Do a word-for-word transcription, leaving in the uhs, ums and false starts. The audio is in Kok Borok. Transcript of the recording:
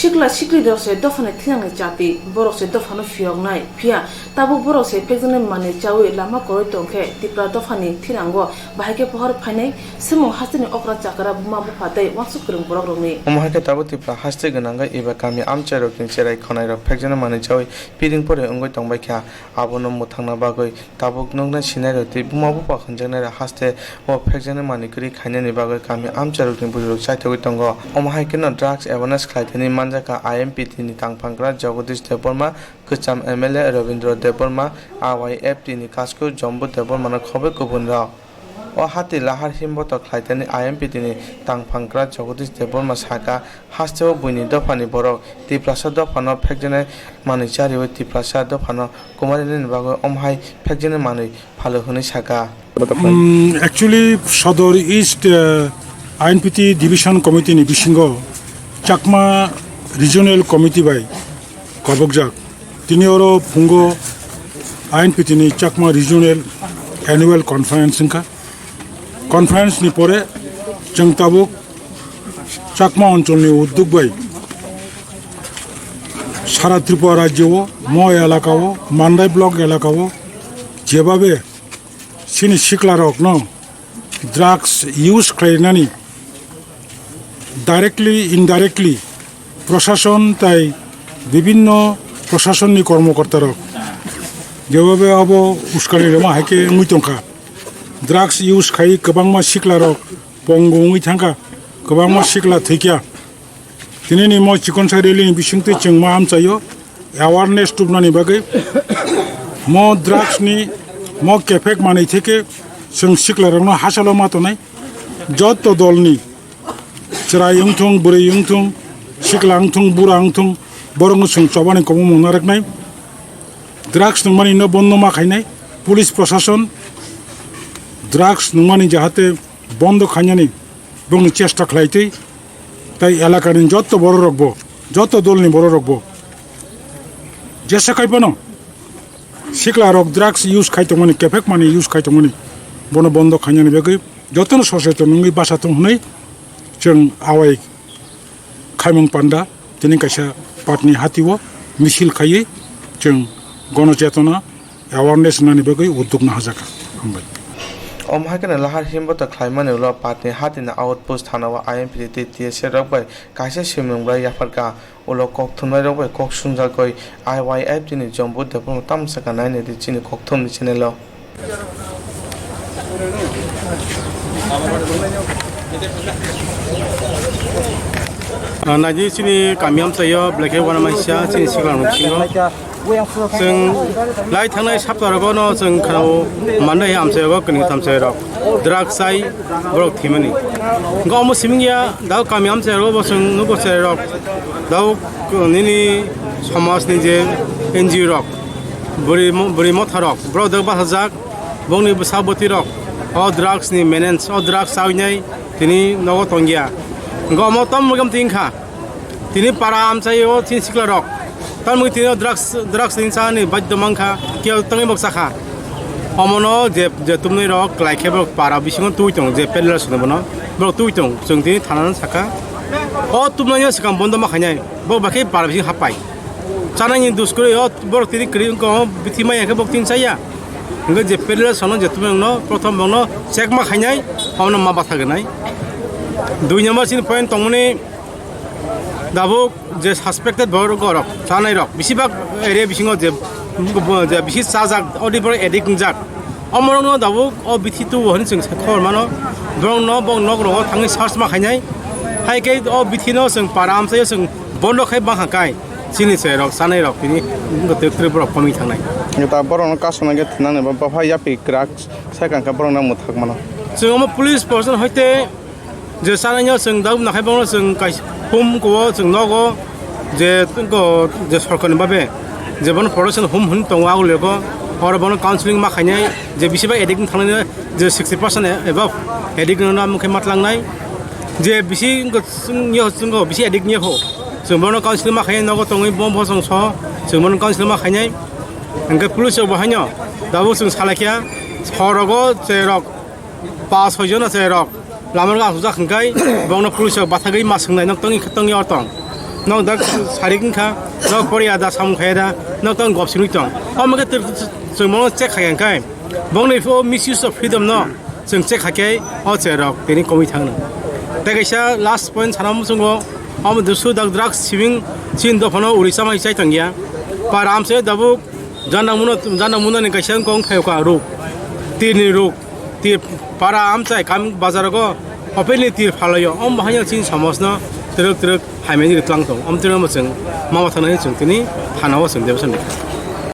Sikla siklirok se dophani thinangni chati, borok se dophano phiyoknai. Phiya tabuk borok se phekjaknai manwi chaui lama kwrwi tongkhe Tipra dophani thinango bahai khe pohor phainai swmung hasteni okra chakra buma bupha tei uansuk kwrwng borokrokni. Omo hai khe tabuk Tipra haste gwnangwi eba kami amchairokni cherai khonairok phekjaknai manwi chaui piring pore wngwi tongbaikha. Abono mwthangna bagwi tabuk nuknai sinairok tei buma bupha hwnjaknairok haste o phekjaknai manwi kwrwi khainani bagwi kami amchairokni bujurok chaithogwi tongo. Omo hai kheno drugs awareness khlaithani manjakha I M P T ni tangphangkra Jagadish Debbarma, kwcham M L A Rabindra Debbarma, I Y F T ni kasku Jambu Debbarmano khobwi kubunrok. O hati lahar himboto khlaitani I M P T ni tangphangkra Jagadish Debbarma saka, hasteo buini dophani borok Tiprasa dophano phekjaknai manwi chariwi Tiprasa dophano kumarinani bagwi omo hai phekjaknai manwi phalo hwnwi saka. Hmm, actually, Sodor East, uh, I N P T Division Committee ni bisingo Chakma Regional Committee bai kobokjak. Tini oro phungo I N P T ni Chakma Regional Annual Conference wngkha. Conference ni pore chwng tabuk Chakma oncholni udduk bai sara Tripura rajyo o, mo elaka o, Mandai block elaka o jebabe chini siklarokno drugs use khlainani directly, indirectly proshashon tai bibhinno proshashonni kormokortarok jebabe abo uskani rwma hai khe wngwi tongkha. Drugs use khai kwbangma siklarok pongo wngwi thangkha, kwbangma sikla thwikha. Tinini mo chikonsa rally ni bisingtwi chwng ma amchaio awareness tubnani bagwi, mo drugs ni mo kefek manwi theke chwng siklarokno hachalo ma tongnai. Jotto dolni chwrai wngthung, bwrwi wngthung, sikla wngthung, bura wngthung, borokno chwng chobani kwbangma narwknai. Drugs nungmani no bondo ma khainai, police proshashon drugs nungmani jahate bondo khainani bongni chesta khlaitwi, tai elakani jotto bororokbo, jotto dolni bororokbo jesa kaiphano siklarok drugs use khai tongmani, kefek manwi use khai tongmani, bono bondo khainani bagwi jotono soseton wngwi basa tong hwnwi chwng awai khaimung panda tini kaisa patni hatio misil khaiwi chwng gono chetona awareness wngnani bagwi udduk nahajak. Hambai. Omo hai kheno lahar himboto khlaimani ulo patni hatini outpost thana o I M P T tei T S A rok bai kaisa swimung bai yapharkha. Ulo kok thumnairok bai kok sumjagwi I Y F T ni Jambu Debbarma tamsaka nainai di chini kok thumni channel o. Ah, naidi chini kami amchaio belai khe uanama hisa chini sikla rok singo. Chwng lai thangnai sapta rogo no chwng khanao mannai amchaio kwnwi thamchairok drugs chai borok thwimani. Hwnkhe omo siming ya dao kami amchaio bo chwng nugo cherairok dao nini somajni je N G O rok bwrwi mo-, bwrwi motha rok borok dao bachajak. Bongni bwsa bwtwi rok o drugs ni maintenance, o drugs chawi nai tini nogo tongya. Hwnkhe omo tom mugam tingkha. Tini para amchai o tini sikla rok. Tamni tini o drugs, drugs ni chani baddo mankha, kebo tongwi bok chakha. Omono je, je tumnai rok kwlai khe borok para bisingo twi tongo, je pedal sono bono borok twi tongo. Chwng tini thana no sakha. O tumnai no swkang bondo ma khainai. Bo bakhe para bising hapai. Chanani duskwrwi o borok tini kwrwi wngkha, o bithi maya khe bok tin chaya. Hwnkhe je pedal sono je tumung no prothom bokno check ma khainai, omono ma batha gwnai. Dui number chini point tongmani dabuk je suspected borok rok, chanai rok, bisi bak area bisingo je, je bisi chajak, odi borok addict wngjak. Omorokno dabuk o bithi tubu hwnwi chwng sai khobor mano. Borokno bo nok rogo thangwi search ma khainai. Hai khe o bithino chwng para amchaio chwng bondo khai bangkha kai. Chini se rok, chanai rok, tini gotwi kwrwi borok komwi thangnai. Ta borokno kasana khe thinani ba, bapha yapri kwrak sai kangkha borokno mwthak mano. Chwng omo police person hoite je chanaino chwng dawk nakhai bono chwng kais-, hum kuo chwng nogo je tongko je sorkarni babe je bono protection hum hwn tongo agulego oro bono counseling ma khainai je bisi bai addict wng thangnai je sixty percent above addict no mukhe matlangnai je bisi wngko chwng yo chwngko bisi addict niya kho chwng bono counseling ma khainai nogo tongwi bo bo chwng so chwng bono counseling ma khainai hwnkhe police rok bo haino tabuk chwng salai kha sorogo cherok. Pas soi jona se rok lama rok asukjak hwnkhe bongno police rok bathagwi ma swngnai nok tongwi tongwi or tong. Nok dak sarik wngkha, nok poriya da samung khaya da, nok tang gop simi tong. Omo khe tir-, chwng mono check khaya khe, bongni pho misuse of freedom no chwng check khaikhe o cherok tini komwi thangno. Tei kaisa last point sana muchungo, omo dusu dak drugs sibing chin dophano uri chamai chai tongya. Para amse dabuk jana muno, jana muno ni kaisa wngkong phaio ka ruk. Tirni ruk. Tir para amchai kam bazar go openly tir phalaio. Om bahai chini somos no truk truk haimani ri tlang tong. Om tino mo chwng mama thana chwng tini thana o chwng debosandi.